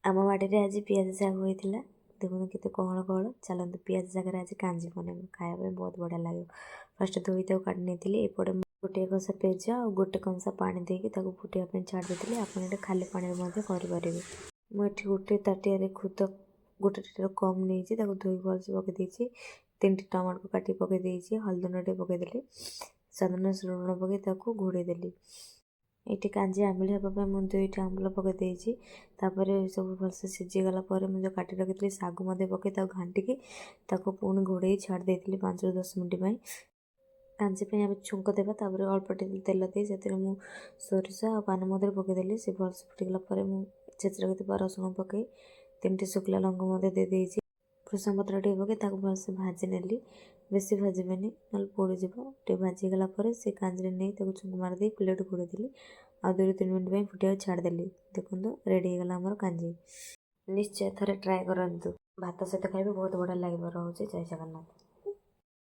ଆମ ବାଡ଼ିରେ ଆଜି ପିଆଜ ଶାଗ ହୋଇଥିଲା। ଦେଖନ୍ତୁ କେତେ କଅଁଳ କଅଁଳ। ଚାଲନ୍ତୁ, ପିଆଜ ଶାଗରେ ଆଜି କାଞ୍ଜି ବନେଇବୁ। ଖାଇବା ପାଇଁ ବହୁତ ବଢ଼ିଆ ଲାଗିବ। ଫାଷ୍ଟ ଧୋଇ ତାକୁ କାଟି ନେଇଥିଲି। ଏପଟେ ମୁଁ ଗୋଟିଏ କଂସା ପେଜ ଆଉ ଗୋଟେ କଂସା ପାଣି ଦେଇକି ତାକୁ ଫୁଟିବା ପାଇଁ ଛାଡ଼ି ଦେଇଥିଲି। ଆପଣ ଏଇଟା ଖାଲି ପାଣିରେ ମଧ୍ୟ କରିପାରିବେ। ମୁଁ ଏଠି ଗୋଟେ ତାଟିଆରେ ଖୁଦ ଗୋଟେ ତାଟିଆରୁ କମ୍ ନେଇଛି। ତାକୁ ଧୋଇ ଭଲସେ ପକାଇ ଦେଇଛି। ତିନିଟି ଟମାଟୋକୁ କାଟିକି ପକାଇ ଦେଇଛି। ହଳଦୀ ଗୁଣ୍ଡ ଟିକେ ପକାଇଦେଲି। ସ୍ୱାଦ ଅନୁସାରେ ଲୁଣ ପକାଇ ତାକୁ ଘୋଡ଼େଇ ଦେଲି। ଏଇଠି କାଞ୍ଜି ଆମ୍ବିଳି ହେବା ପାଇଁ ମୁଁ ଦୁଇଟି ଆମ୍ବୁଲ ପକାଇ ଦେଇଛି। ତାପରେ ସବୁ ଭଲସେ ସିଝିଗଲା ପରେ ମୁଁ ଯେଉଁ କାଟି ରଖିଥିଲି ଶାଗ ମଧ୍ୟ ପକାଇ ତାକୁ ଘାଣ୍ଟିକି ତାକୁ ପୁଣି ଘୋଡ଼େଇ ଛାଡ଼ି ଦେଇଥିଲି 5ରୁ 10 ମିନିଟ୍ ପାଇଁ। କାଞ୍ଜି ପାଇଁ ଆମେ ଛୁଙ୍କ ଦେବା। ତାପରେ ଅଳ୍ପ ଟିକେ ତେଲ ଦେଇ ସେଥିରେ ମୁଁ ସୋରିଷ ଆଉ ପାନମଧୁରୀ ପକାଇଦେଲି। ସେ ଭଲସେ ଫୁଟିଗଲା ପରେ ମୁଁ ଛେଚି ରଖିଥିବା ରସୁଣ ପକାଇ ତିନିଟି ଶୁଖିଲା ଲଙ୍କା ମଧ୍ୟ ଦେଇଦେଇଛି। ଭୃସଙ୍ଗ ପତ୍ର ଟିକେ ପକାଇ ତାକୁ ଭଲସେ ଭାଜି ନେଲି। ବେଶୀ ଭାଜିବେନି, ନହେଲେ ପୋଡ଼ିଯିବ। ଟିକେ ଭାଜିଗଲା ପରେ ସେ କାଞ୍ଜିରେ ନେଇ ତାକୁ ଛୁଙ୍କ ମାରିଦେଇ ପ୍ଲେଟ୍ ଘୋଡ଼େଇ ଦେଲି ଆଉ 2ରୁ 3 ମିନିଟ୍ ପାଇଁ ଫୁଟିବାକୁ ଛାଡ଼ିଦେଲି। ଦେଖନ୍ତୁ, ରେଡ଼ି ହେଇଗଲା ଆମର କାଞ୍ଜି। ନିଶ୍ଚୟ ଥରେ ଟ୍ରାଏ କରନ୍ତୁ। ଭାତ ସହିତ ଖାଇବେ, ବହୁତ ବଢ଼ିଆ ଲାଗିବ। ରହୁଛି, ଜୟ ଜଗନ୍ନାଥ।